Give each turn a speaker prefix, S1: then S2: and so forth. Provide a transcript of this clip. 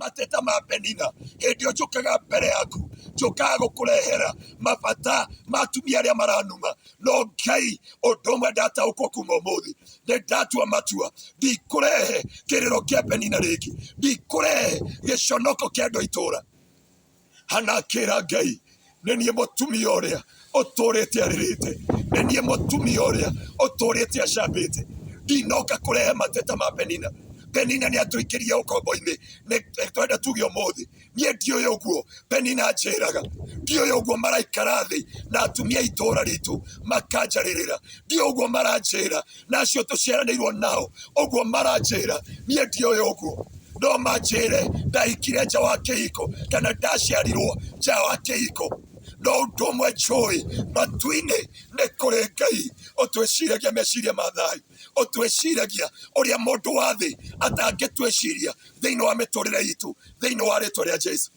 S1: Mateta ma Penina. Hĩndĩ ĩyo njũkaga mbere yaku, njũkaga gũkũrehera mabata ma atumia arĩa maranuma. No Ngai, ũndũ ũmwe ndataũkwo kuma ũmũthĩ, nĩ ndatua matua, ndikũrehe kĩrĩro kĩa Penina rĩngĩ, ndikũrehe gĩconoko kĩa andũ a itũũra. Hana akĩra Ngai, nĩ niĩ mũtumia ũrĩa ũtũrĩte arĩrĩte, nĩ niĩ mũtumia ũrĩa ũtũrĩte acambĩte, ndinoka kũrehe mateta ma Penina. Penina nĩ atũingĩria ũkombo-inĩ, nĩ twenda tuge ũmũthĩ niĩ ndiũĩ ũguo Penina anjĩraga, ndiũĩ ũguo maraikara thĩ na atumia a itũũra ritũ makanjarĩrĩra, ndiũĩ ũguo maranjĩra na acio tũciaranĩirwo nao ũguo maranjĩra, niĩ ndiũĩ ũguo. No manjĩre ndahikire nja wa kĩhiko kana ndaciarirwo nja wa kĩhiko, no ũndũ ũmwe njũĩ, matu-inĩ nĩ kũrĩ Ngai ũtwĩciragia meciria ma thayũ, ũtwĩciragia ũrĩa mũndũ wa thĩ atangĩtwĩciria thĩinĩ wa mĩtũrĩre itũ, thĩinĩ wa rĩtwa rĩa Jesu.